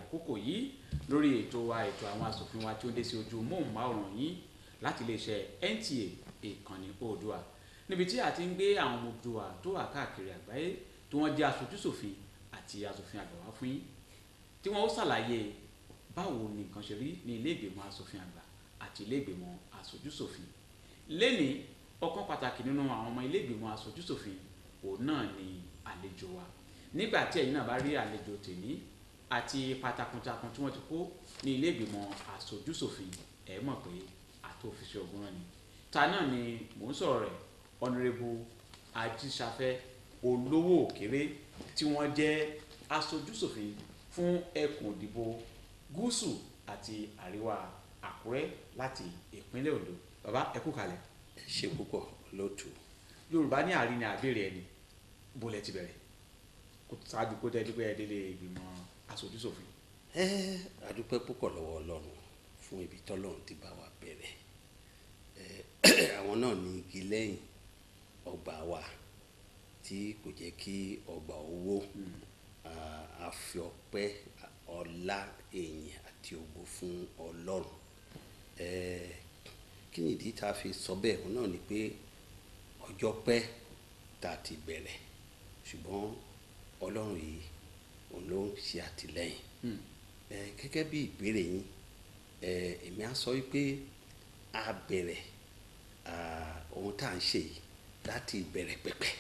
àkókò yìí lórí ètò wa, ètò àwọn asòfin wa tí ó dé sí ojú móhùnmáwòrán yín láti iléeṣẹ́ NTA ìkànnì Oòduà, níbi tí a ti ń gbé àwọn ọmọ Oòduà tó wà káàkiri àgbáyé tí wọ́n jẹ́ aṣojúṣòfin àti asòfin àgbà wá fún yín, tí wọ́n ó ṣàlàyé báwo ni nǹkan ṣe rí ní ilé ìgbìmọ̀ asòfin àgbà àti ilé ìgbìmọ̀ aṣojúṣòfin. Lẹ́ni ọ̀kan pàtàkì nínú àwọn ọmọ ilé ìgbìmọ̀ aṣojúṣòfin òun náà ni àlejò wa. Nígbà tí ẹ̀yin náà bá rí àlejò tèmi àti ipa takuntakun tí wọ́n ti kó ní ilé ìgbìmọ̀ aṣojúṣòfin, ẹ mọ̀ pé àtòfiṣe ogun náà ni. Ta náà ni mò ń sọ̀rọ̀ rẹ̀? Ọ̀nàrẹ́bù Ajíṣafẹ́ Olówó Òkèrè tí wọ́n jẹ́ aṣojúṣòfin fún ẹkùn ìdìbò gúúsù àti àríwá Àkúrẹ́ láti ìpínlẹ̀ Oǹdó. Bàbá, ẹ kú kalẹ̀. Ẹ ṣe púpọ̀ lótú. Yorùbá ní àárín ni àbẹ̀rẹ̀ ẹni, bó lẹ ti bẹ̀rẹ̀ kó ṣáájú kó tẹ́ dípẹ́ délé ìgbìmọ̀ aṣojúṣòfin? Ẹ adúpẹ́ púpọ̀ lọ́wọ́ Ọlọ́run fún ibi tọ́lọ́run ti bá wa bẹ̀rẹ̀. Àwọn náà ní igi lẹ́yìn ọgbà wa tí kò jẹ́ kí ọgbà owó. A fi ọpẹ́, ọlá, ìyìn àti ògo fún Ọlọ́run. Kí ni ìdí tá a fi sọ bẹ́ẹ̀? Òun náà ni pé ọjọ́ pẹ́ tá a ti bẹ̀rẹ̀, ṣùgbọ́n Ọlọ́run yìí òun ló ń ṣe àtìlẹ́yìn. Gẹ́gẹ́ bí ìbéèrè yín, èmi á sọ wípé a bẹ̀rẹ̀ ohun tá à ń ṣe yìí láti ìbẹ̀rẹ̀ pẹ̀pẹ̀.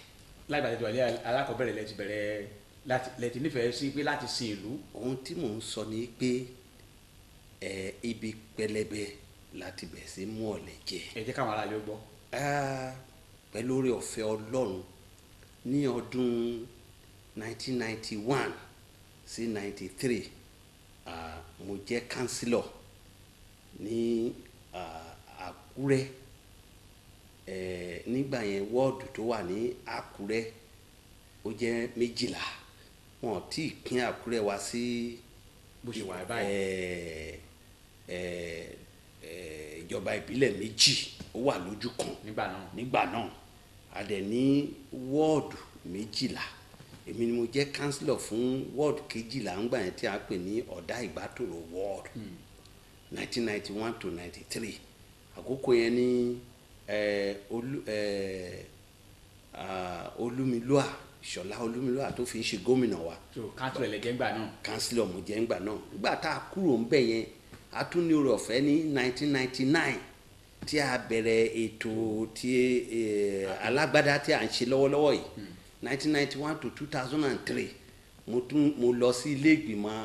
Láì bàtẹ́ tó wà ní alákọ̀ọ́bẹ̀rẹ̀ lẹ ti bẹ̀rẹ̀ láti lẹ ti nífẹ̀ẹ́ sí pé láti sin ìlú. Ohun tí mò ń sọ ni pé ibi pẹlẹbẹ láti bẹ̀rẹ̀ sí mú ọ̀lẹ jẹ. Ẹ jẹ́ káwọn aráàlú gbọ́. Pẹ̀lú oore ọ̀fẹ́ Ọlọ́run ní ọdún 1991 sí 93, mo jẹ́ kánsílọ̀ ní Àkúrẹ́. Nígbà yẹn, wọ́ọ̀dù tó wà ní Àkúrẹ́ ó jẹ́ 12. Wọn ò tí ì pín Àkúrẹ́ wá sí bó ṣe wà báyìí. Ìjọba ìbílẹ̀ 2 ó wà lójú kan nígbà náà. Nígbà náà a dẹ̀ ní wọ́ọ̀dù 12. Èmi ni mo jẹ́ kánsílọ̀ fún wọ́ọ̀dù 12 ńgbà yẹn tí a pè ní Ọ̀dà Ìgbàtòrò wọ́ọ̀dù, 1991 to 93. Àkókò yẹn ní Olúmilúà, Ṣọlá Olúmilúà tó fi ń ṣe gómìnà wa. So kánsílọ̀ lẹ jẹ́ ńgbà náà. Kánsílọ̀ mo jẹ́ ńgbà náà. Nígbà tá a kúrò ńbẹ̀ yẹn, a tún ní oore ọ̀fẹ́ ní 1999 tí a bẹ̀rẹ̀ ètò tí alágbádá tí a ń ṣe lọ́wọ́lọ́wọ́ yìí, 1991 to 2003. Mo tún mo lọ sí ilé ìgbìmọ̀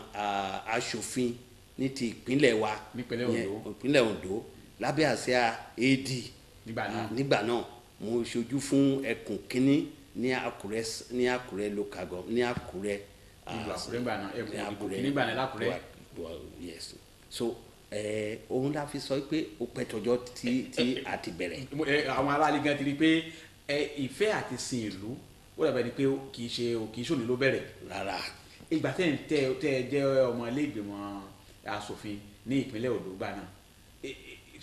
aṣòfin ní ti ìpínlẹ̀ wa nípínlẹ̀ Oǹdó. Ìpínlẹ̀ Oǹdó, lábẹ́ àsíá AD nígbà náà. Nígbà náà mo ṣojú fún ẹkùn kínní ní Àkúrẹ́, ní Àkúrẹ́ local government, ní Àkúrẹ́. Nílùú Àkúrẹ́ ńgbà náà, ẹkùn ìdìbò kínní gbà náà l'Ákúrẹ́. Yes, so òun la fi sọ pé ó pẹ́ tọjọ́ tí a ti bẹ̀rẹ̀. Àwọn aráàlú gan ti rí i pé ìfẹ́ àti sin ìlú ó dàbẹ̀ ni pé kì í ṣe kì í ṣòní ló bẹ̀rẹ̀. Rárá. Ìgbà tẹ́ ń tẹ́ tẹ́ ẹ jẹ́ ọmọ ilé ìgbìmọ̀ asòfin ní ìpínlẹ̀ Oǹdó gbà náà,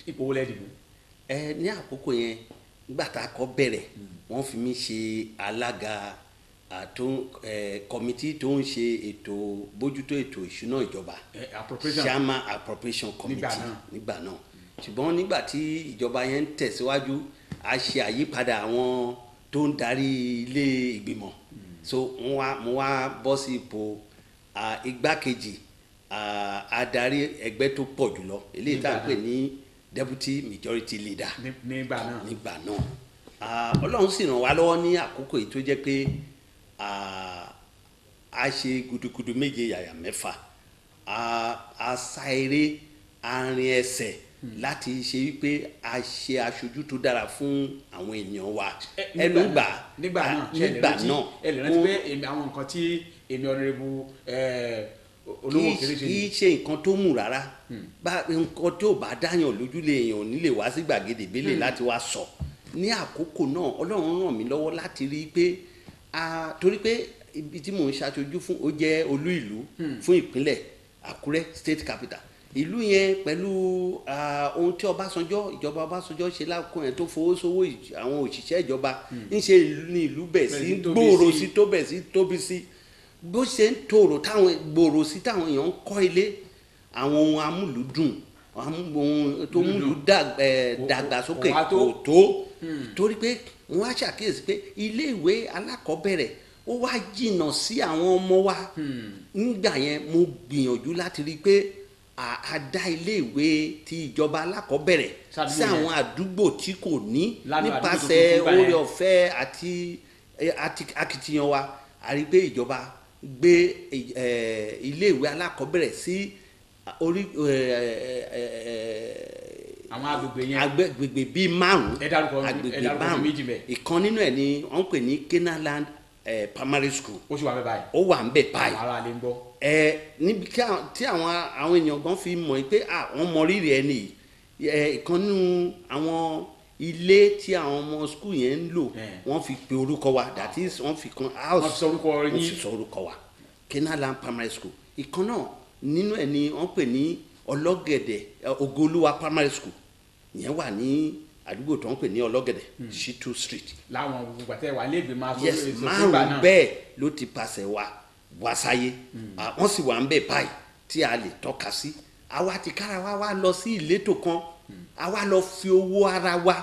ipò wo lẹ dìbò? Ní àkókò yẹn, nígbà tá a kọ́ bẹ̀rẹ̀, wọ́n fi mí ṣe alága committee tó ń ṣe ètò bójútó ètò ìṣúná ìjọba. Appropriation. Chairman appropriation committee nígbà náà. Nígbà náà. Ṣùgbọ́n nígbà tí ìjọba yẹn ń tẹ̀síwájú, a ṣe àyípadà àwọn tó ń darí ilé ìgbìmọ̀, so mo wá bọ́ sí ipò igbákejì adarí ẹgbẹ́ tó pọ̀ jùlọ, eléyìí tá à ń pè ní deputy majority leader. Nígbà náà. Nígbà náà. Ọlọ́run sì ràn wá lọ́wọ́ ní àkókò yìí tó jẹ́ pé a ṣe gudugudu méje yàyà mẹ́fà, a sá eré, a rin ẹsẹ̀ láti ṣe wípé a ṣe aṣojú tó dára fún àwọn ènìyàn wa. Ẹnu gbà. Nígbà náà, nígbà náà. Ẹ lè rántí pé àwọn nǹkan tí èmi Ọ̀nàrẹ́bù Olówó Òkèrè ṣe. Kì í ṣe nǹkan tó mú rárá. Bá nǹkan tó bá dáyàn lójú lè èèyàn nílé wá sí gbàgede ìbílẹ̀ láti wá sọ. Ní àkókò náà, Ọlọ́run ràn mí lọ́wọ́ láti rí i pé torí pé ibi tí mò ń ṣàṣojú fún ó jẹ́ olú ìlú fún ìpínlẹ̀ Àkúrẹ́, state capital. Ìlú yẹn pẹ̀lú ohun tí Ọbásanjọ́, ìjọba Ọbásanjọ́ ṣe lákòókò yẹn tó fowó sówó àwọn òṣìṣẹ́ ìjọba, ń ṣe ní ìlú bẹ̀ sí gbòòrò sí, tó bẹ̀ sí tóbi sí. Bó ṣe ń tòrò táwọn gbòòrò sí, táwọn èèyàn ń kọ́ ilé, àwọn ohun amúlùúdùn, ohun tó múlùú dàgbàsókè Kò wá tó. kò tó. Torí pé wọ́n á ṣàkíyèsí pé iléèwé alákọ̀ọ́bẹ̀rẹ̀ ó wá jìnnà sí àwọn ọmọ wa. Nígbà yẹn, mo gbìyànjú láti rí i pé a dá iléèwé ti ìjọba alákọ̀ọ́bẹ̀rẹ̀ Sádùúgbò sí yẹn. àwọn àdúgbò tí kò ní. Lánàá àdúgbò Nípasẹ̀ tuntun gbà yẹn. oore ọ̀fẹ́ àti akitiyan wa, a rí i pé ìjọba gbé iléèwé alákọ̀ọ́bẹ̀rẹ̀ sí orí Àwọn agbègbè yẹn. Agbègbè bíi márùn. Ẹ dárúkọ, ẹ Agbègbè dárúkọ márùn. méjì bẹ́ẹ̀. Ìkan nínú ẹ̀ ni wọ́n ń pè ní Kenaland Primary School. Ó sì wà bẹ́ẹ̀ báyìí? Ó wà ń bẹ̀ báyìí. Àwọn ará ilé ń gbọ́. Ẹ níbi tí àwọn èèyàn gan fi mọ̀ pé àwọn mọ rírì ẹni yìí, ìkan nínú àwọn ilé tí àwọn ọmọ school yẹn ń lò, wọ́n fi pe orúkọ wa, that is, wọ́n fi kan house. Wọ́n fi sọ orúkọ Wọ́n yín. fi sọ orúkọ wa, Kenaland Primary School. Ìkan náà nínú ẹ̀ ni wọ́n pè ní Ọlọ́gẹ̀dẹ̀, Ògoolúwa Primary School. Ìyẹn wà ní àdúgbò tó ń pè ní Ọlọ́gẹ̀dẹ̀, Shitu Street. Láwọn gbogbo àtẹ wà lẹ́gbẹ̀ẹ́ máa sọ Yes. èso sígbà Márùn náà. bẹ́ẹ̀ ló ti pàṣẹ wa wá sáyé. Wọ́n sì wà ń bẹ̀ báyìí tí a lè tọ́ka sí. Àwa ti kára wa wá lọ sí ìletò kan, àwa lọ fi owó ara wa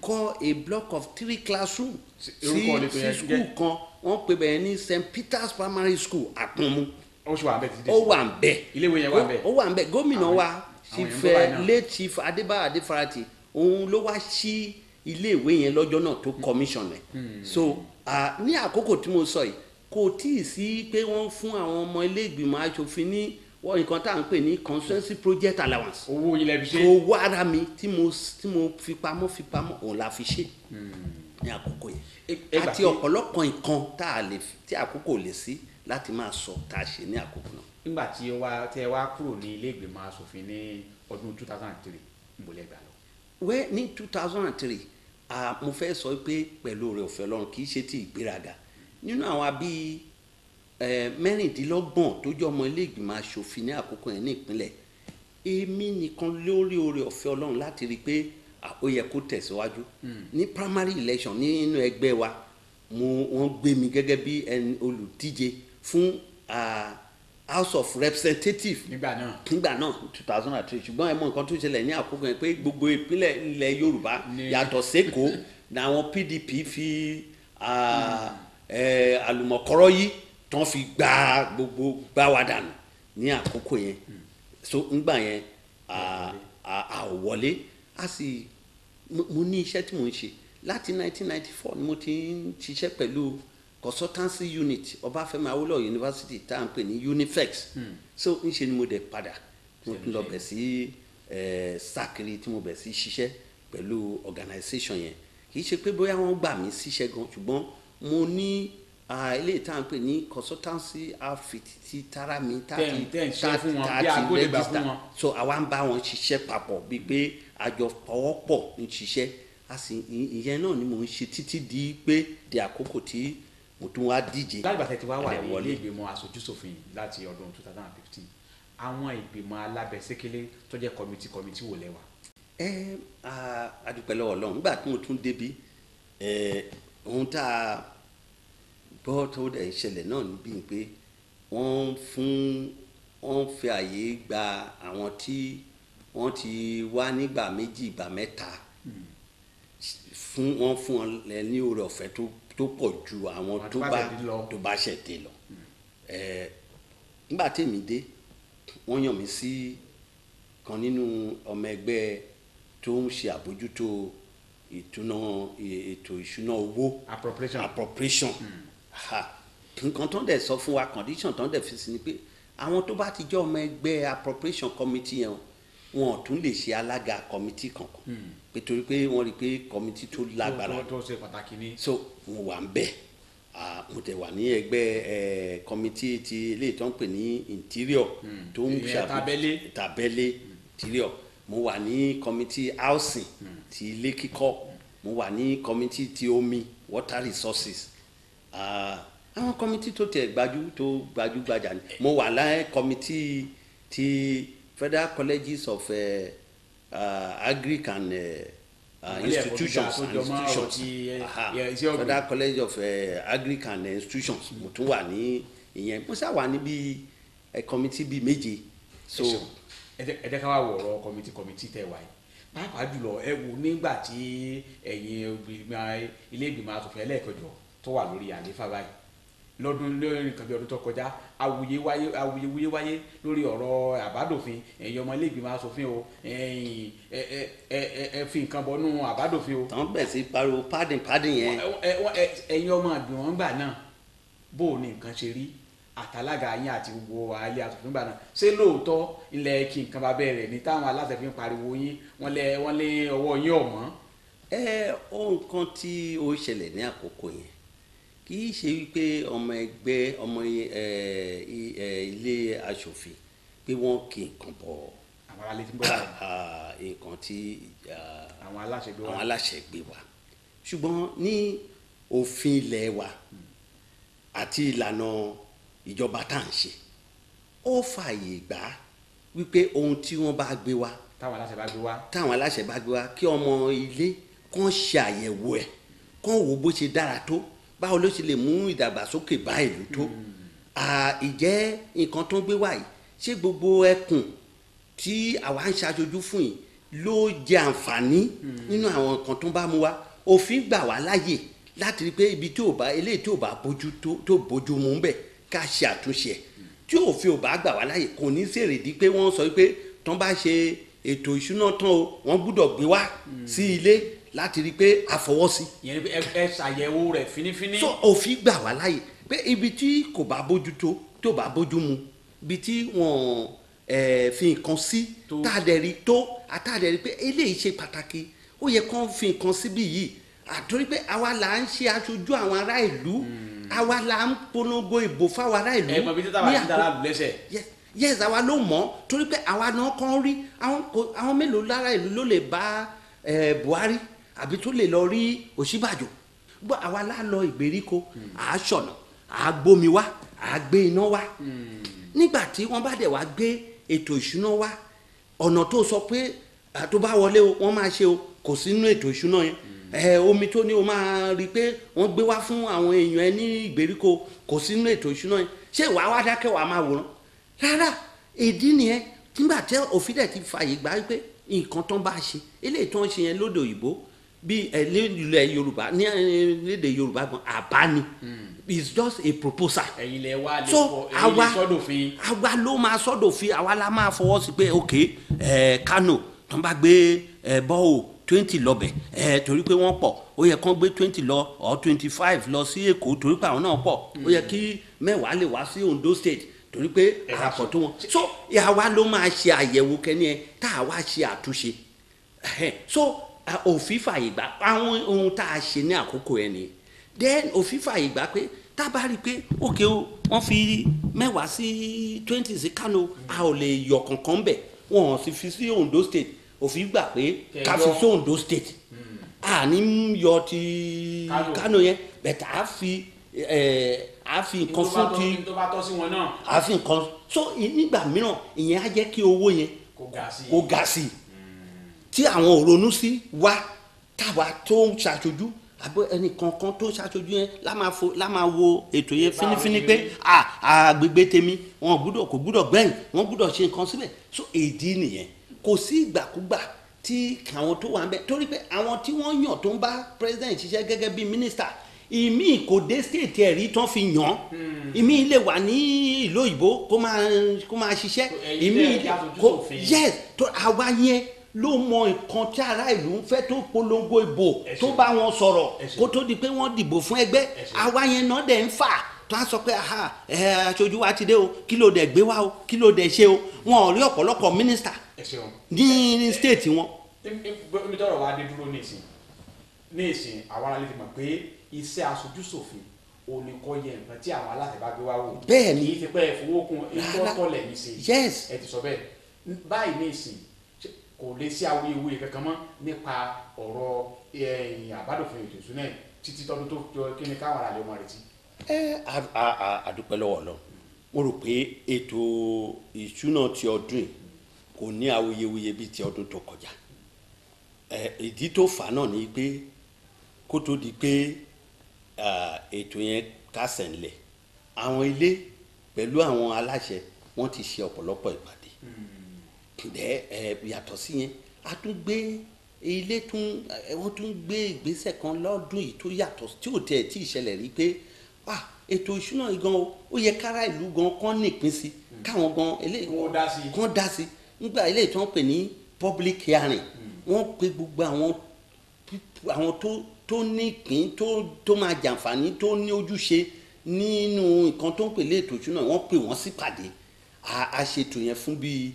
kọ́ a block of three classroom sí Orúkọ ìletò sí yẹn school jẹ́? kan. Wọ́n pè bẹ́ẹ̀ ní St Peter's Primary School, Àpọ̀nmu. Ó sì wà bẹ́ẹ̀ títí dé Ó sí? wà ń bẹ̀. Iléèwé yẹn wà ń bẹ̀? Ó wà ń bẹ̀. Gómìnà wa, Àwọn Chief èèyàn ń bọ̀ báyìí náà. late Chief Adébáyọ̀ Adéfarati, òun ló wá sí iléèwé yẹn lọ́jọ́ náà tó commission ẹ̀. So ní àkókò tí mo sọ yìí, kò tí ì sí pé wọ́n fún àwọn ọmọ ilé ìgbìmọ̀ aṣòfin ní wọ́n nǹkan tá à ń pè ní constituency project allowance. Owó ilẹ̀ fi ṣe? Owó ara mi tí mo fi pamọ́ òun la fi ṣe ní àkókò yẹn. Ẹ gbà Àti ọ̀pọ̀lọpọ̀ nǹkan tá a lè tí àkókò lè sí láti máa sọ tá a ṣe ní àkókò náà. Nígbà tí ó wá tẹ wá kúrò ní ilé ìgbìmọ̀ asòfin ní ọdún 2003, níbo lẹ gbà lọ? Wẹ́ ní 2003, mo fẹ́ sọ pé pẹ̀lú oore ọ̀fẹ́ Ọlọ́run, kì í ṣe ti ìgbéraga, nínú àwọn bíi 26 tó jẹ́ ọmọ ilé ìgbìmọ̀ asòfin ní àkókò yẹn ní ìpínlẹ̀, èmi nìkan lórí oore ọ̀fẹ́ Ọlọ́run láti rí i pé ó yẹ kó tẹ̀síwájú ní primary election nínú ẹgbẹ́ wa. Mo wọ́n gbé mi gẹ́gẹ́ bí ẹni olùdíje fún House of Representatives Nígbà náà. Nígbà náà, 2003. Ṣùgbọ́n ẹ mọ nǹkan tó ṣẹlẹ̀ ní àkókò yẹn pé gbogbo ìpínlẹ̀ ilẹ̀ Yorùbá yàtọ̀ sẹ́kọ̀ọ́ làwọn PDP fi àlùmọ̀kọ́rọ́ yìí tán fi gba gbogbo gbá wa dànù ní àkókò yẹn. So ńgbà yẹn, a ò wọlé. A sì mo ní iṣẹ́ tí mo ń ṣe láti 1994 ni mo ti ń ṣiṣẹ́ pẹ̀lú consultancy unit Ọbáfẹ́mi Awólọ́wọ̀ University tá à ń pè ní UNIFEX. So ńṣe ni mo dẹ̀ padà, mo tún lọ bẹ̀ sí sákiri tí mo bẹ̀ sí ṣiṣẹ́ pẹ̀lú organisation yẹn. Kì í ṣe pé bóyá wọ́n gbà mí síṣẹ́ gan, ṣùgbọ́n mo ní eléyìí tá à ń pè ní consultancy outfit ti tara mi tá Tẹ́ ti tẹ́ ń ṣe fún wọn, tá bí ti agbódegbà fún register. wọn. So àwa ń bá wọn ṣiṣẹ́ papọ̀ bíi pé àjọ pọwọ́pọ̀ ń ṣiṣẹ́. A sì ìyẹn náà ni mò ń ṣe títí di pé di àkókò tí mo tún wá díje. Láti ìgbà tẹ́ ti wá wà Adẹ̀ ní wọlé. ilé ìgbìmọ̀ aṣojúṣòfin láti ọdún 2015, àwọn ìgbìmọ̀ alábẹ́sẹ́kẹ́lé tó jẹ́ committee wò lẹ́wà? Ẹ a dúpẹ́ lọ́wọ́ Ọlọ́run. Nígbà tí mo tún débi, ohun tá a gbọ́ tó dẹ̀ ń ṣẹlẹ̀ náà níbí ni pé wọ́n ń fi àyè gba àwọn tí wọ́n ti wá nígbà méjì, ìgbà mẹ́ta, fún wọn lẹ ní oore ọ̀fẹ́ tó pọ̀ ju àwọn Àwọn tó tó bá bá ṣẹ̀ dé lọ. tó bá ṣẹ̀ dé lọ. Nígbà tèmi dé, wọ́n yàn mí sí kan nínú ọmọ ẹgbẹ́ tó ń ṣe àbójútó ìtúná ètò ìṣúná owó. Appropriation. Appropriation. Ha, nǹkan tó ń dẹ̀ sọ fún wa, condition tó ń dẹ̀ fi sí ni pé àwọn tó bá ti jẹ́ ọmọ ẹgbẹ́ appropriation committee yẹn, wọn ò tún lè ṣe alága committee kankan, pé torí pé wọ́n rí i pé committee tó lágbára. Tó ṣe pàtàkì ni. So mo wà ń bẹ̀. Mo tẹ̀ wà ní ẹgbẹ́ committee ti eléyìí tó ń pè ní interior tó ń Ìyẹn ṣàbójútó tàbẹ́lé. Tàbẹ́lé, interior. Mo wà ní committee housing, ti ilé kíkọ́. Mo wà ní committee ti omi, water resources. Àwọn committee tó tẹ̀ gbajú tó gbajúgbajà ni mo wà láyé, committee ti Federal Colleges of Agric and Ilé ẹ̀kọ́ gíga institutions tó and jọ mọ́ ọ̀rọ̀ institutions. ti, Aha. iṣẹ́ ọ̀gbìn. Federal College of Agric and Institutions, mo tún wà ní Ìyẹn mo ṣáà wà níbi committee bíi 7. So ẹ jẹ́ ká wá wọ ọ̀rọ̀ committee tẹ̀ wáyé, pàápàá jùlọ ẹ wò nígbà tí ẹ̀yin ilé ìgbìmọ̀ asòfin ẹlẹ́ẹ̀kẹjọ tó wà lórí àlééfà báyìí lọ́dún lórí nǹkan bí ọdún tó kọjá, awuyewuye wáyé lórí ọ̀rọ̀ àbádòfin. Ẹ̀yin ọmọ ilé ìgbìmọ̀ asòfin o, ẹ̀yin ẹ fi nǹkan bọnú àbádòfin o. Tán bẹ̀ sí pariwo pardon pardon yẹn. Ẹ̀yin ọmọ ìgbìmọ̀ ńgbà náà, bó o ní nǹkan ṣe rí àtàlágà yín àti gbogbo ilé asòfin gbà náà, ṣé lóòótọ́ ilẹ̀ kí nǹkan bá bẹ̀rẹ̀ ní táwọn aláṣẹ fi ń pariwo yín, wọ́n lé ọwọ́ yín ọ̀mọ́? Ohun kan tí ó ṣẹlẹ̀ ní àkókò yẹn, kì í ṣe wípé ọmọ ẹgbẹ́ ọmọ ilé aṣòfin pé wọ́n kí nǹkan bọ̀ àwọn aráalé tí ń bọ̀ nǹkan tí àwọn aláṣẹ gbé wá, àwọn aláṣẹ gbé wá. Ṣùgbọ́n ní òfin ilẹ̀ wa àti ìlànà ìjọba tá à ń ṣe, ó fààyè gbà wípé ohun tí wọ́n bá gbé wá, táwọn aláṣẹ bá gbé wá, táwọn aláṣẹ bá gbé wá, kí ọmọ ilé kàn ṣe àyẹ̀wò ẹ̀, kàn wò bó ṣe dára tó, báwo ló ṣe lè mú ìdàgbàsókè bá ìlú tó. Ìjẹ́ nǹkan tó ń gbé wá yìí, ṣé gbogbo ẹkùn tí àwa ń ṣàṣojú fún yìí ló jẹ àǹfààní nínú àwọn nǹkan tó ń bá mú wá? Òfin gbà wá láàyè láti rí pé ibi tí ò bá eléyìí tí ò bá bójú tó bójú mu ń bẹ̀, ká ṣe àtúnṣe ẹ̀. Tí òfin ò bá gbà wá láàyè, kò ní sèrèdí pé wọ́n sọ pé tán bá ṣe ètò ìṣúná tán o, wọ́n gbúdọ̀ gbé wá sí ilé láti rí pé a fọwọ́ sí. Ìyẹn ni pé ẹ ṣàyẹ̀wò rẹ̀ fínífíní. So òfin gbà wá láàyè pé ibi tí kò bá bójú tó, tó bá bójú mu, ibi tí wọ́n fi nǹkan sí, tá a dẹ̀ rí tó, tá a dẹ̀ rí pé eléyìí ṣe pàtàkì, ó yẹ kán fi nǹkan síbí yìí, àtòrí pé àwa là ń ṣe aṣojú àwọn ará ìlú, àwa là ń polongo ìbò fáwọn ará ìlú. Ẹ mọ ibi tí táwa ti dára lù lẹ́sẹ̀. Yes, àwa ló mọ̀, torí pé àwa náà kàn rí àwọn mélòó lára ìlú ló lè bá Buhari àbí tó lè lọ rí Ọ̀ṣínbàjò. Gbọ́ àwa la lọ ìgbèríko, à á ṣọ̀nà, à á gbómi wá, à á gbé iná wá. Nígbà tí wọ́n bá dẹ̀ wá gbé ètò ìṣúná wá, ọ̀nà tó sọ pé tó bá wọlé o wọ́n máa ṣe o, kò sí nínú ètò ìṣúná yẹn. Omi tó ní o máa rí pé wọ́n gbé wá fún àwọn èèyàn ẹ ní ìgbèríko, kò sí nínú ètò ìṣúná yẹn. Ṣé wàá wá dákẹ́ wàá máa wòran? Rárá, ìdí nìyẹn. Nígbà tí òfin dẹ̀ ti fààyè gbà pé nǹkan tó ń bá ṣe eléyìí tó ń ṣe yẹn lóde òyìnbó bí ilẹ̀ Yorùbá ní lédè Yorùbá gan àbá ni, it's just a proposal. Ẹ̀yin lẹ wá lè fọ, ẹ̀yin lè sọ́dọ̀fin. Àwa ló máa sọ́dọ̀fin, àwa la máa fọwọ́ sí pé ok, Kano tó ń bá gbé bọ́ọ̀ 20 lọ́bẹ̀, torí pé wọ́n pọ̀, ó yẹ kán gbé 20 lọ or 25 lọ sí Èkó torí pé àwọn náà pọ̀, ó yẹ kí 10 lè wá sí Ondo State torí pé àpọ̀ tó wọn. So àwa ló máa ṣe àyẹ̀wò kẹ́ni ẹ tá a wá ṣe àtúnṣe. So òfin fàyè gbà àwọn ohun tá a ṣe ní àkókò ẹ nìyẹn. Then òfin fàyè gbà pé tá a bá rí i pé ok o, wọ́n fi 10 sí 20 sí Kano, a ò lè yọ kankan bẹ̀, wọ́n sì fi sí Ondo State. Òfin gbà pé ká fi sí Ondo State, a ní yọ ti Kano yẹn, bẹ̀tẹ̀ a fi a fi nǹkan fún ti, a fi nǹkan. So nígbà mìíràn ìyẹn á jẹ́ kí owó yẹn kó ga sí i tí àwọn ò ronú sí wa, táwa tó ń ṣàṣojú àbẹ ẹnì kankan tó ń ṣàṣojú yẹn la máa wo ètò yẹn fínífíní pé àgbègbè tèmi wọn gbúdọ̀ kò gbúdọ̀ gbẹ̀yìn, wọn gbúdọ̀ ṣe nǹkan síbẹ̀. So ìdí nìyẹn, kò sí ìgbàkúgbà tí àwọn tó wà ń bẹ, torí pé àwọn tí wọ́n yàn tó ń bá president ṣiṣẹ́ gẹ́gẹ́ bí minister, ìmí kò dé state ẹ̀rí tán fi yàn, ìmí lè wà ní ìlú òyìnbó kó máa ṣiṣẹ́, ìmí kò yes, tó àwa yẹn ló mọ nǹkan tí ará ìlú ń fẹ́, tó polongo ìbò, tó bá wọn sọ̀rọ̀ kó tó di pé wọ́n dìbò fún ẹgbẹ́. Àwa yẹn náà dẹ̀ ń fà tó a sọ pé aha, aṣojú wa ti dé o, kí ló dẹ̀ gbé wá o, kí ló dẹ̀ ṣe o. Wọn ò rí ọ̀pọ̀lọpọ̀ mínísítà ní state wọn. Ibi tọ́rọ̀ wa dé dúró ní ìsìn, àwọn aráàlú ti mọ̀ pé iṣẹ́ aṣojúṣòfin òní kọ́ yẹ nǹkan tí àwọn aláṣẹ bá gbé wá wò. Bẹ́ẹ̀ ni, kì í ti pẹ́ ìfowókun ìtọ́tọ̀lẹ̀ ní ṣe. Yes, ẹ ti sọ bẹ́ẹ̀ báyìí ní ìsìn, kò lè sí awuyewuye kankan mọ́ nípa ọ̀rọ̀ àbádòfin ètò ìṣúná títí tọdún tó kí ni káwọn aráàlú máa retí. A dúpẹ́ lọ́wọ́ Ọlọ́run. Mo rò pé ètò ìṣúná ti ọdún yìí kò ní awuyewuye bíi ti ọdún tó kọjá. Ìdí tó fà á náà ni pé kó tó di pé ètò yẹn kásẹ̀ ńlẹ̀, àwọn ilé pẹ̀lú àwọn aláṣẹ wọ́n ti ṣe ọ̀pọ̀lọpọ̀ ìpàdé. Ẹ yàtọ̀ sí yẹn, a tún gbé ilé tún wọ́n tún gbé ìgbésẹ̀ kan lọ́dún yìí tó yàtọ̀ tí ò tẹ̀ tí ìṣẹ̀lẹ̀ rí pé ètò ìṣúná yìí gan ó yẹ kára ìlú gan kán nípín sí, káwọn gan eléyìí kán dá sí. Nígbà eléyìí tó ń pè ní public hearing, wọ́n pe gbogbo àwọn tó nípín tó máa jàǹfààní tó ní ojúṣe nínú nǹkan tó ń pè lé ètò ìṣúná, wọ́n pè wọ́n sípàdé. A ṣètò yẹn fún bíi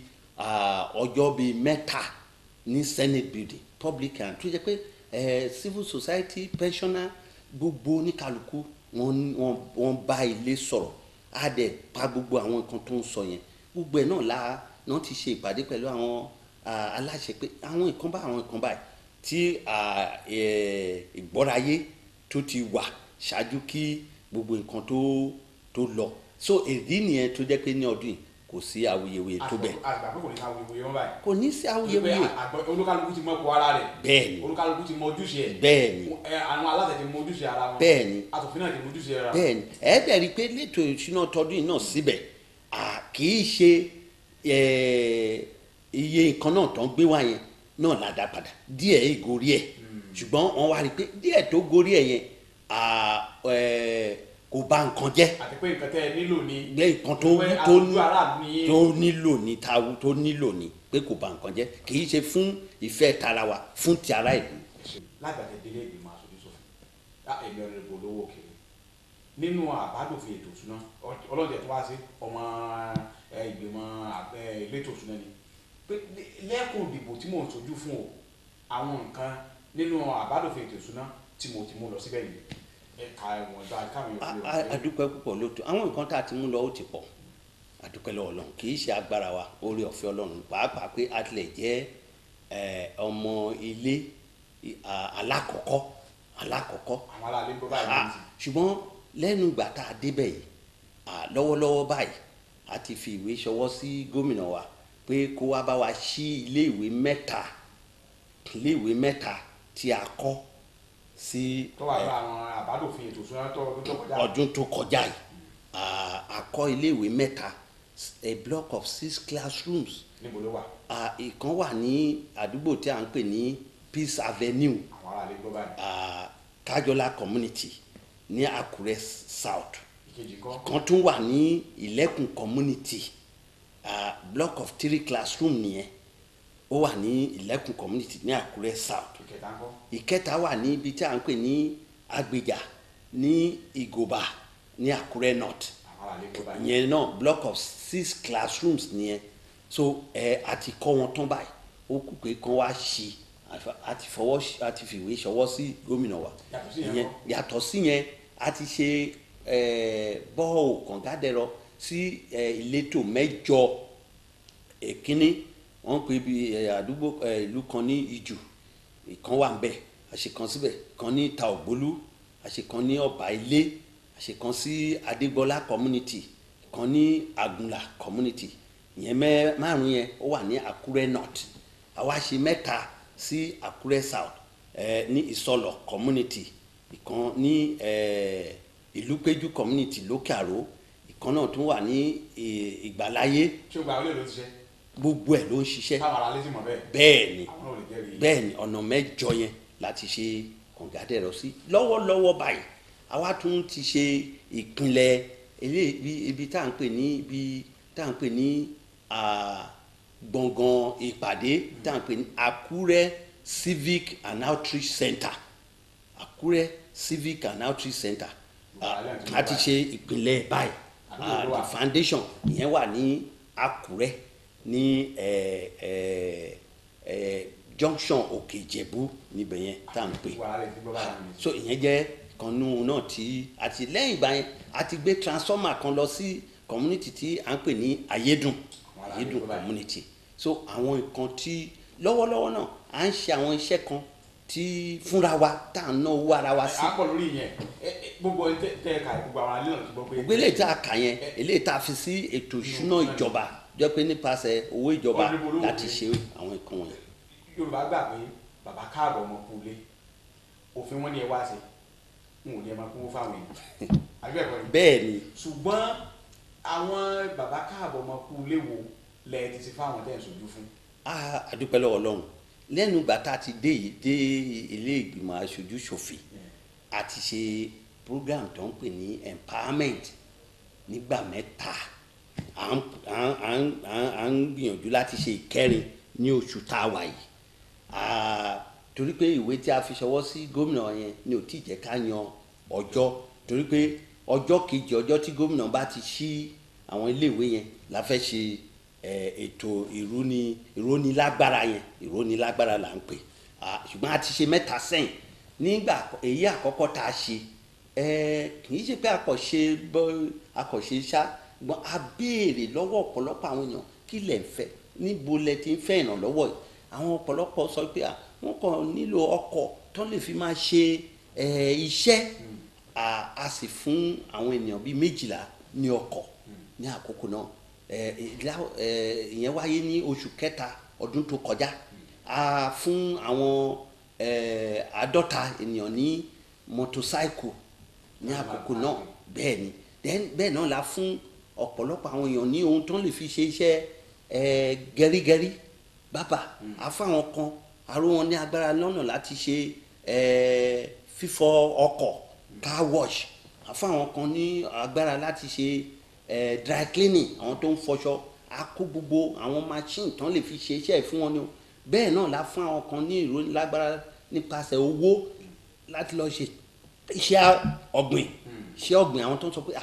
ọjọ́ bíi 3 ní Senate building, public hearing tó jẹ́ pé civil society, pensioner, gbogbo oníkálukú wọ́n bá ilé sọ̀rọ̀. A dẹ̀ pa gbogbo àwọn nǹkan tó ń sọ yẹn, gbogbo ẹ̀ náà la náà ti ṣe ìpàdé pẹ̀lú àwọn aláṣẹ pé àwọn nǹkan bá àwọn nǹkan báyìí tí ìgbọ́ráyé tó ti wà ṣáájú kí gbogbo nǹkan tó lọ. So èdè nìyẹn tó jẹ́ pé ní ọdún yìí kò sí awuyewuye tó bẹ́ẹ̀. Àgbà pé kò ní sí awuyewuye wọn báyìí. Kò ní sí awuyewuye. Olúkálukú ti mọ ipò ara rẹ̀. Bẹ́ẹ̀ni. Olúkálukú ti mọ ojúṣe ẹ̀. Bẹ́ẹ̀ni. Àwọn aláṣẹ ti mọ ojúṣe ara wọn. Bẹ́ẹ̀ni. Aṣòfin náà ti mọ ojúṣe ara wọn. Bẹ́ẹ̀ni. Ẹ dẹ̀ rí i pé létò ìṣúná tọdún yìí náà síbẹ̀, kì í ṣe iye nǹkan náà tó ń gbé wá yẹn náà la dá padà, díẹ̀ ìgorí ẹ̀, ṣùgbọ́n wọ́n wá rí i pé díẹ̀ tó gorí ẹ̀ yẹn kò bà nǹkan jẹ́. Àti pé nǹkan tẹ́ ẹ nílò ni. Gbé nǹkan tó nílò ní ta tó nílò ní pé kò bà nǹkan jẹ́, kì í ṣe fún ìfẹ́ tara wa, fún ti ara ìlú. Lágbàdé délé ìgbìmọ̀ aṣojú ṣòfin, èmi ọ̀rẹ́ ìbò olówó òkèèrè nínú àbádòfin ètò ìṣúná ọlọ́jẹ̀ tó wá sí ọmọ ìgbìmọ̀ elétò ìṣúná ni pé lẹ́kùn ìdìbò tí mò ń sojú fún o, àwọn nǹkan nínú àbádòfin ètò ìṣúná tí mo ti mú lọ síbẹ̀ yìí. A dúpẹ́ púpọ̀ lóòótọ́, àwọn nǹkan tá a ti mú lọ ó ti pọ̀. A dúpẹ́ lọ́wọ́ Ọlọ́run, kì í ṣe agbára wa, oore ọ̀fẹ́ Ọlọ́run, pàápàá pé a tilẹ̀ jẹ́ ọmọ ilé alákọ̀ọ́kọ́. Àwọn aráalé ń bọ́ báyìí. Ṣùgbọ́n lẹ́nu ìgbà tá a débẹ̀ yìí lọ́wọ́lọ́wọ́ báyìí, a ti fi ìwé ṣọwọ́ sí gómìnà wa pé kó wá bá wa ṣí ilé ìwé mẹ́ta tí a kọ́ sí tó wà láwọn àbádòfin ètò ìṣúná tó kọjá ọdún tó kọjá yìí. A kọ́ iléèwé 3, a block of 6 classrooms. Níbo ló wà? Ìkan wà ní àdúgbò tí a ń pè ní Peace Avenue, àwọn aráàlú gbọ́ báyìí, Kájọlá community ní Àkúrẹ́ South. Ìkejì kọ́? Ìkan tún wà ní Ìlẹ́kùn community, block of 3 classroom nìyẹn, ó wà ní Ìlẹ́kùn community ní Àkúrẹ́ South. Ìkẹta ńkọ́? Ìkẹta wà ní ibi tí a ń pè ní Àgbèjà ní Ìgòbà ní Àkúrẹ́ North. Ìyẹn náà block of 6 classrooms nìyẹn. So a ti kọ́ wọn tán báyìí, ó kù pé kán wá ṣí, a ti fìwé ṣọwọ́ sí gómìnà wa. Yàtọ̀ sí yẹn, a ti ṣe bọ́ọ̀ kàngádẹ́rọ sí ìletò 8. Èkíní wọ́n pè bí àdúgbò ìlú kan ní Ìjù, ìkan wà ńbẹ̀, àṣekan síbẹ̀, ìkan ní Ìta Ògbólú, àṣekan ní Ọ̀bà Ilé, àṣekan sí Adégbọlá community, ìkan ní Àgùnlà community. Ìyẹn 5 yẹn ó wà ní Àkúrẹ́ North. Àwa ṣe 3 sí Àkúrẹ́ South, ní Ìsọlọ̀ community, ìkan ní Ìlúpéjú community Lókè Àró, ìkan náà tún wà ní Ìgbàláyé. Ṣé o gba olè ló ti ṣe? Gbogbo ẹ̀ ló ń ṣiṣẹ́. Táwọn ará létí mọ̀ bẹ́ẹ̀. Bẹ́ẹ̀ni, bẹ́ẹ̀ni, ọ̀nà 8 yẹn láti ṣe kàngádẹ́rọ sí lọ́wọ́lọ́wọ́ báyìí. Àwa tún ti ṣe ìpìlẹ̀ ibi tá à ń pè ní ibi tá à ń pè ní gbọ̀ngàn ìpàdé tá à ń pè ní Àkúrẹ́ Civic and Outreach Center. Àkúrẹ́ Civic and Outreach Center a ti ṣe ìpìlẹ̀ báyìí. The foundation ìyẹn wà ní Àkúrẹ́ ní junction Òkè Ìjẹ̀bú níbẹ̀ yẹn tá à ń pè. So ìyẹn jẹ́ kanú náà tí àti lẹ́yìn ìgbà yẹn a ti gbé transformer kan lọ sí community tí à ń pè ní Ayédùn, Ayédùn community. So àwọn nǹkan tí lọ́wọ́lọ́wọ́ náà à ń ṣe àwọn iṣẹ́ kan tí fúnra wa tá à ń ná owó ara wa sí. A pọ̀ lórí yẹn, gbogbo tẹ ẹ kà gbogbo àwọn alẹ́ náà ti gbọ́ pé. Gbogbo eléyìí tá a kà yẹn, eléyìí tá a fi sí ètò ìṣúná ìjọba jẹ́ pé nípasẹ̀ owó ìjọba láti ṣe àwọn nǹkan wọ̀nyẹn. Yorùbá gbà pé bàbá káàbọ̀ ọmọ kú lé, òfin wọn ni ẹ wá ṣe, n ò ní ẹ máa kúwó fáwọn èèyàn. Àbí bẹ́ẹ̀ kọ́ ni? Bẹ́ẹ̀ ni. Ṣùgbọ́n Àwọn bàbá káàbọ̀ ọmọ kú léwo lẹ ti ṣe fáwọn tẹ́ ẹ̀ ń sojú fún? A dúpẹ́ lọ́wọ́ Ọlọ́run. Lẹ́nu ìgbà tá a ti dé yìí, dé ilé ìgbìmọ̀ aṣojú ṣòfin, a ti ṣe program tó ń pè ní empowerment nígbà 3. À ń gbìyànjú láti ṣe ìkẹrin ní oṣù tá a wà yìí, torí pé ìwé tí a fi ṣọwọ́ sí gómìnà yẹn ni ò tí ì jẹ́ ká yan ọjọ́, torí pé ọjọ́ kejì, ọjọ́ tí gómìnà bá ti ṣí àwọn iléèwé yẹn la fẹ́ ṣe ètò ìrónilágbára yẹn. Ìrónilágbára là ń pè, ṣùgbọ́n a ti ṣe 3 sẹ́yìn. Nígbà èyí àkọ́kọ́ tá a ṣe, kì í ṣe pé akọ̀ṣe ṣá, ṣùgbọ́n a béèrè lọ́wọ́ ọ̀pọ̀lọpọ̀ àwọn èèyàn, kí lẹ̀ ń fẹ́, níbo lẹ ti ń fẹ́ ìrànlọ́wọ́ yìí. Àwọn ọ̀pọ̀lọpọ̀ sọ pé wọ́n kàn nílò ọkọ̀ tó lè fi máa ṣe iṣẹ́. A sì fún àwọn ènìyàn bíi 12 ní ọkọ̀ ní àkókò náà. Ìyẹn wáyé ní oṣù kẹta ọdún tó kọjá. A fún àwọn 50 ènìyàn ní mọ́tòsáìkù ní àkókò náà. Bẹ́ẹ̀ ni, bẹ́ẹ̀ náà la fún ọ̀pọ̀lọpọ̀ àwọn èèyàn ní ohun tó lè fi ṣe iṣẹ́ gẹ́rígẹ́rí bàbà. A fún àwọn kan, aró wọn ní agbára lọ́nà láti ṣe fífọ ọkọ̀, car wash. A fún àwọn kan ní agbára láti ṣe dry cleaning, àwọn tó ń fọṣọ. A kó gbogbo àwọn machine tán lè fi ṣe iṣẹ́ fún wọn ni o. Bẹ́ẹ̀ náà la fún àwọn kan ní ìrónilágbára nípasẹ̀ owó láti lọ ṣe iṣẹ́ ọ̀gbìn. Iṣẹ́ ọ̀gbìn, àwọn tó ń sọ pé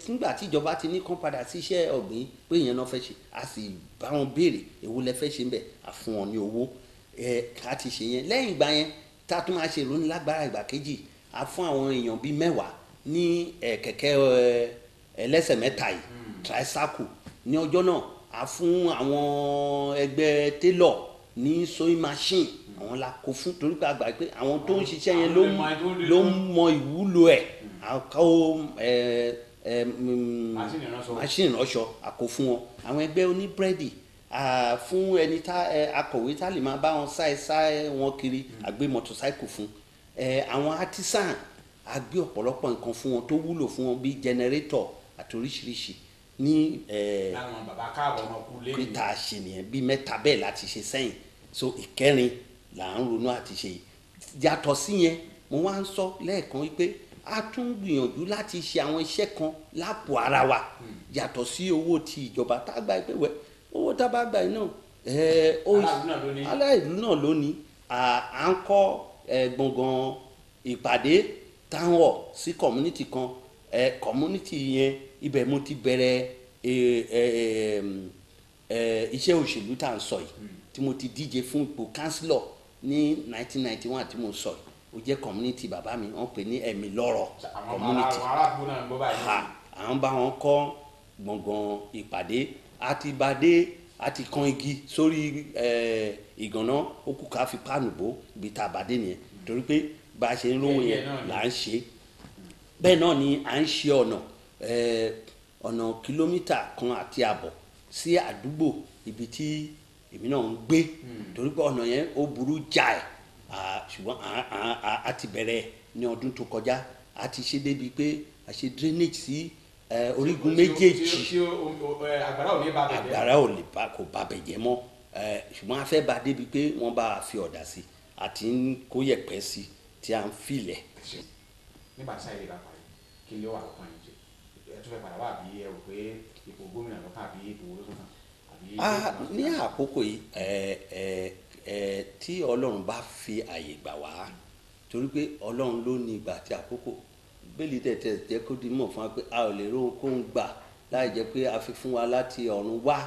nígbà tí ìjọba ti ní kán padà sí iṣẹ́ ọ̀gbìn, pé ìyẹn náà fẹ́ ṣe, a sì bá wọn béèrè èwo lẹ fẹ́ ṣe ń bẹ̀, a fún wọn ní owó ká ti ṣe yẹn. Lẹ́yìn ìgbà yẹn tá a tún máa ṣe ìrónilágbára ìgbà kejì, a fún àwọn èèyàn bíi 10 ní kẹ̀kẹ́ ẹlẹ́sẹ̀ 3 yìí, tricycle. Ní ọjọ́ náà a fún àwọn ẹgbẹ́ tailor ní sewing machine, àwọn la kó fún, torí pé a gbà pé àwọn tó ń ṣiṣẹ́ yẹn ló ń mọ ìwúlò ẹ̀. A kó machine ìránṣọ, a kó fún wọn. Àwọn ẹgbẹ́ oníbírẹ́dì, fún ẹni tá akọ̀wé tá lè máa bá wọn sá wọn kiri, a gbé motorcycle fún. Àwọn artisan, a gbé ọ̀pọ̀lọpọ̀ nǹkan fún wọn tó wúlò fún wọn bíi generator àti oríṣiríṣi ní láwọn bàbá káàbọ̀ ọmọ kú lé pé tá a ṣe nìyẹn, bíi 3 bẹ́ẹ̀ láti ṣe sẹ́yìn. So ìkẹrin là ń ronú àti ṣe. Yàtọ̀ sí yẹn, mo wá ń sọ lẹ́ẹ̀kan wípé a tún gbìyànjú láti ṣe àwọn iṣẹ́ kan lápò ara wa, yàtọ̀ sí owó ti ìjọba tá a gbà pé wẹ́ owó tá a bá gbà yìí náà, aláìlú náà ló ní. À ń kọ́ gbọ̀ngàn ìpàdé town hall sí community kan. Community yẹn, ibẹ̀ mo ti bẹ̀rẹ̀ iṣẹ́ òṣèlú tá à ń sọ yìí, tí mo ti díje fún ipò councillor ní 1991 tí mo sọ yìí. Ó jẹ́ community bàbá mi, wọ́n pè ní Ẹ̀mí Lọ́rọ̀ community. À ń bá wọn kọ́ gbọ̀ngàn ìpàdé, àti ìbàdé, àti kan igi sórí ìgànná, ó kù ká fi páànù bò ibi tá a bá dé nìyẹn, torí pé bá a ṣe ń rówó yẹn là ń ṣe. Bẹ́ẹ̀ náà ni à ń ṣe ọ̀nà kìlómítà 1.5 sí àdúgbò ibi tí èmi náà ń gbé, torí pé ọ̀nà yẹn ó burú jáì. Ṣùgbọ́n a ti bẹ̀rẹ̀ ní ọdún tó kọjá, a ti ṣe débi pé a ṣe drainage sí orígun méjèèjì. Àgbàrá ò lè bá, kò bá bẹ̀ jẹ́ mọ́. Ṣùgbọ́n a fẹ́ bá débi pé wọ́n bá fi ọ̀dà sí, àti ń kó yẹ̀pẹ̀ sí tí a ń filẹ̀. Nígbà tí sáyé lè bá parí, kí ló wà lọ́kàn yín jẹ? Ẹ tún fẹ́ padà wá àbí ẹ rò pé ipò gómìnà lọ́kàn àbí ipò owó lọ́kàn? Ní àkókò yìí, tí Ọlọ́run bá fi àyè gbà wá, torí pé Ọlọ́run ló ní ìgbà àti àkókò. Bẹ́ẹ̀ni tẹ̀tẹ̀ jẹ́ kó di mọ̀ fún wa pé a ò lè rí ohunkóhun gbà láì jẹ́ pé a fi fún wa láti ọ̀run wá.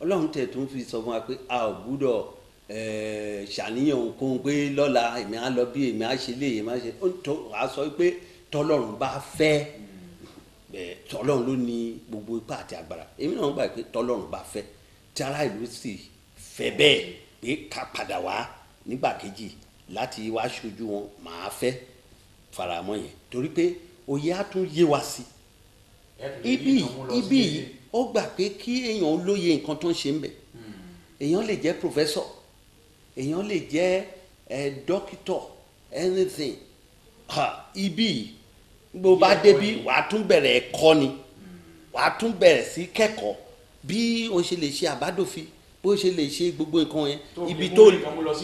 Ọlọ́run tẹ̀ tún fi sọ fún wa pé a ò gbúdọ̀ ṣàníyàn ohunkóhun pé lọ́la èmi á lọ bí èmi á ṣe lé èmi á ṣe. Ó tó a sọ pé tọ́lọ́run bá fẹ́, tọ́lọ́run ló ní gbogbo ipá àti agbára. Èmi náà gbà pé tọ́lọ́run bá fẹ́, tí ará ìlú sì fẹ́ bẹ́ẹ̀ pé ká padà wá nígbà kejì láti wá ṣojú wọn, màá fẹ́ faramọ́ yẹn, torí pé òye á tún yé wa sí. Ibi yìí ó gbà pé kí èèyàn lóye nǹkan tó ń ṣe ń bẹ̀. Èèyàn lè jẹ́ professor, èèyàn lè jẹ́ doctor, anything. Ibi yìí Bó bá débí wàá tún bẹ̀rẹ̀ ẹ̀kọ́ ni, wàá tún bẹ̀rẹ̀ sí kẹ́kọ̀ọ́ bí o ṣe lè ṣe àbádòfin, bó ṣe lè ṣe gbogbo nǹkan yẹn, ibi tó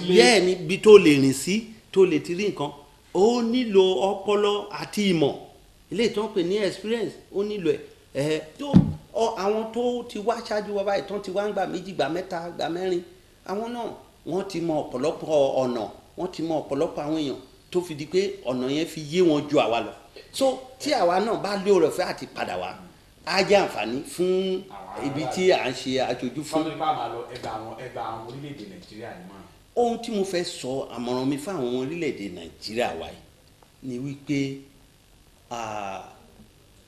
yẹ ni ibi tó lè rìn sí, tó lè ti rí nǹkan. Ó nílò ọpọlọ àti ìmọ̀, ilé tó ń pè ní experience, ó nílò ẹ̀ tó àwọn tó ti wá ṣáájú wa báyìí, tó ti wá ń gbà méjì, gbà mẹ́ta, gbà mẹ́rin, àwọn náà wọ́n ti mọ ọ̀pọ̀lọpọ̀ ọ̀nà, wọ́n ti mọ ọ̀pọ̀lọpọ̀ àwọn èèyàn tó fi di pé ọ̀nà yẹn fi yé wọn ju àwa lọ. So tí àwa náà bá lé ọ̀rọ̀ fẹ́ àti padà wá, á jẹ́ àǹfààní fún ibi tí à ń ṣe aṣojú fún. Ohun tí mo fẹ́ sọ, àmọ̀ràn mi fún àwọn orílẹ̀-èdè Nàìjíríà wa yìí ni wípé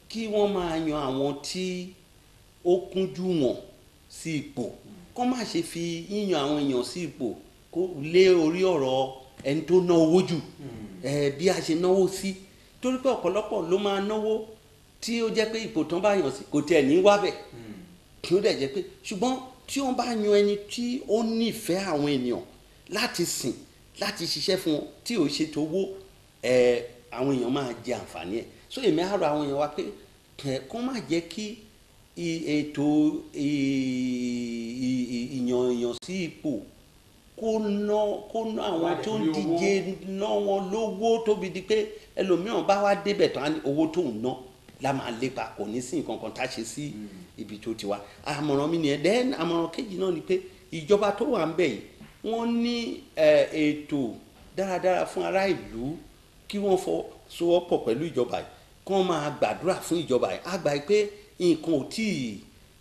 kí wọ́n máa yan àwọn tí ó kúnjú wọn sí ipò, kó má ṣe fi yíyan àwọn èèyàn sí ipò kó lé orí ọ̀rọ̀ ẹni tó ná owó jù, bí a ṣe náwó sí, torí pé ọ̀pọ̀lọpọ̀ ló máa náwó tí ó jẹ́ pé ipò tán bá yàn sí kò tiẹ̀ ní wá bẹ̀, kí ó dẹ̀ jẹ́ pé ṣùgbọ́n tí wọ́n bá yan ẹni tí ó nífẹ̀ẹ́ àwọn ènìyàn láti sìn, láti ṣiṣẹ́ fún wọn, tí ò ṣe tó wó, àwọn èèyàn máa jẹ àǹfààní ẹ̀. So èmi á rọ àwọn èèyàn wa pé kó má jẹ́ kí ètò ìyànyàn sí ipò kó ná àwọn tó ń díje ná wọn lówó, tóbi di pé ẹlòmíràn bá wá débẹ̀ tán owó tó ń ná la máa lépa, kò ní sí nǹkan kan tá a ṣe sí ibi tó ti wá. Àmọ̀ràn mi nìyẹn. Then àmọ̀ràn kejì náà ni pé ìjọba tó wà ń bẹ̀ yìí wọ́n ní ètò dáradára fún ará ìlú, kí wọ́n fọwọ́sowọ́pọ̀ pẹ̀lú ìjọba yìí, kí wọ́n máa gbàdúrà fún ìjọba yìí. Á gbà pé nǹkan ò tí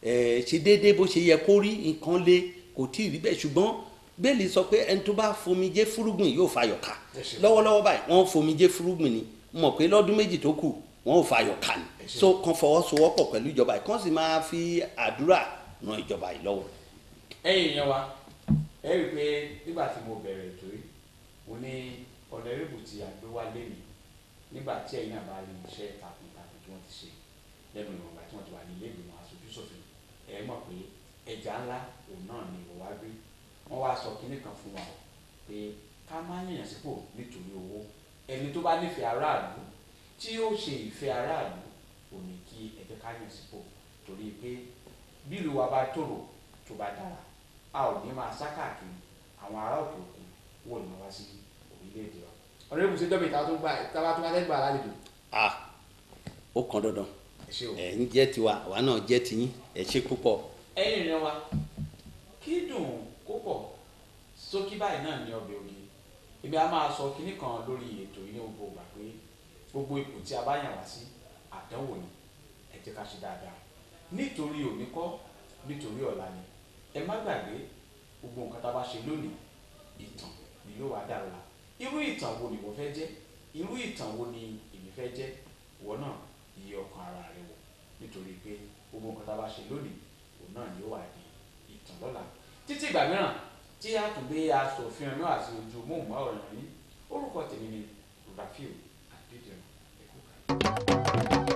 ì ṣe déédéé bó ṣe yẹ kó rí, nǹkan le kò tí ì rí bẹ́ẹ̀, ṣùgbọ́n Bẹ́ẹ̀lì sọ pé ẹni tó bá fomijé fúrúgbìn yóò fayọ̀ ká. Lọ́wọ́lọ́wọ́ báyìí wọ́n fomijé fúrúgbìn ni, mọ̀ pé lọ́dún méjì tó kù wọ́n ò fayọ̀ ká ni. So kàn fọwọ́sowọ́pọ̀ pẹ̀lú ìjọba yìí, kàn sì máa fi àdúrà ran ìjọba yìí lọ́wọ́. Ẹ̀yin èèyàn wa, ẹ rí i pé nígbà tí mo bẹ̀rẹ̀ ètò yìí, mo ní ọ̀nàrẹ́bù tí a gbé wá lé mi nígbà tí ẹ̀yin náà bá rí iṣẹ́ takuntakun tí wọ́n ti ṣe lẹ́nu ìwọ̀nba tí wọ́n ti wà ní ilé ìgbìmọ̀ aṣojú-ṣòfin, ẹ mọ̀ pé ẹja ńlá òun náà ni ìwọ wá gbé. Wọ́n wá sọ kinní kan fún wa pé ká má yànyàn sípò nítorí owó. Ẹni tó bá nífẹ̀ẹ́ aráàlú, tí ó ṣe ìfẹ́ aráàlú, ò ní kí ẹ jẹ́ ká yàn sípò, torí pé bí ìlú wa bá tòrò tó bá dára, a ò ní máa sá káàkiri àwọn ará òkè òkun wò ní wá sí orílẹ̀-èdè wa. Ọ̀rẹ́bù ṣe dọ́bì tá a tó bá fẹ́ gbà lálejò. Ó kan dandan, ẹ̀ ń jẹ́ tiwa, àwa náà jẹ́ tiyín, ẹ ṣé púpọ̀. Ẹ̀yin ìran wa, kí dùn kó pọ̀ sókí báyìí náà ní ọbẹ̀ oge. Èmi a máa sọ kinní kan lórí ètò yìí ní gbogbo ìgbà pé gbogbo ipò tí a bá yàn wá sí àdánwò ni, ẹ jẹ́ ká ṣe dáadáa nítorí òní kọ́, nítorí ọ̀la ni. Ẹ má gbàgbé gbogbo nǹkan tá a bá ṣe lónìí, ìtàn ni yóò wá dà lọ́la. Irú ìtàn wo ni ìwọ fẹ́ jẹ́? Irú ìtàn wo ni èmi fẹ́ jẹ́? Ìwọ náà yí ọkàn ara rẹ wò, nítorí pé gbogbo nǹkan tá a bá ṣe lónìí, òun náà ni yóò wá di ìtàn lọ́la. Títí ìgbà mìíràn tí a tún gbé aṣòfin náà àti ojú móhùnmáwòrán yìí, orúkọ tèmi ni Rafiu Adédìran. Ẹ kú kàlẹ̀.